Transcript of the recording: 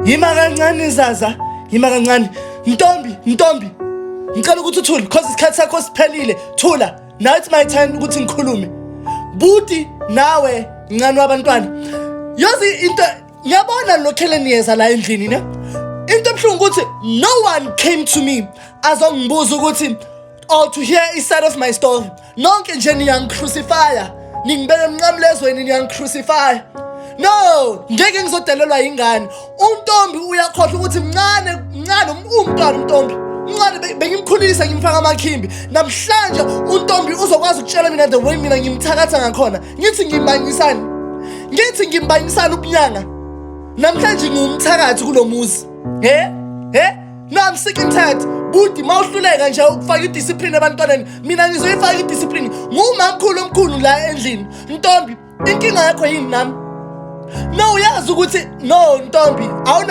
Yima kancane Zaza, yima kancane. Ntombi, Ntombi. Ngicela ukuthi uthule because isikhathi sakho siphelile. Thula. Now it's my turn ukuthi ngikhulume. Buti nawe ncane wabantwana. Yazi into ngiyabona lokhele niyeza la endlini ne. Into ebuhlungu ukuthi no one came to me azongibuza ukuthi or to hear a side of my story. Nonke nje niyangicrucifya. Ningibeka emnqamlezweni niyangicrucifya. No, ngeke ngizodelelwa ingane. Untombi uyakhohlwa ukuthi mncane, mncane umntwana untombi. Mncane bengimkhulisa ngimfaka amakhimbi. Namhlanje untombi uzokwazi ukutshela mina the way mina ngimthakatha ngakhona. Ngithi ngimbanyisani. Ngithi ngimbanyisani ubunyanga. Namhlanje ngiwumthakathi kulomuzi. He? He? No, I'm sick and tired. Budi mawuhluleka nje ukufaka idiscipline ebantwaneni. Mina ngizoyifaka idiscipline. Ngumamkhulu omkhulu la endlini. Ntombi, inkinga yakho yini nami? No, uyazi ukuthi no Ntombi, awuna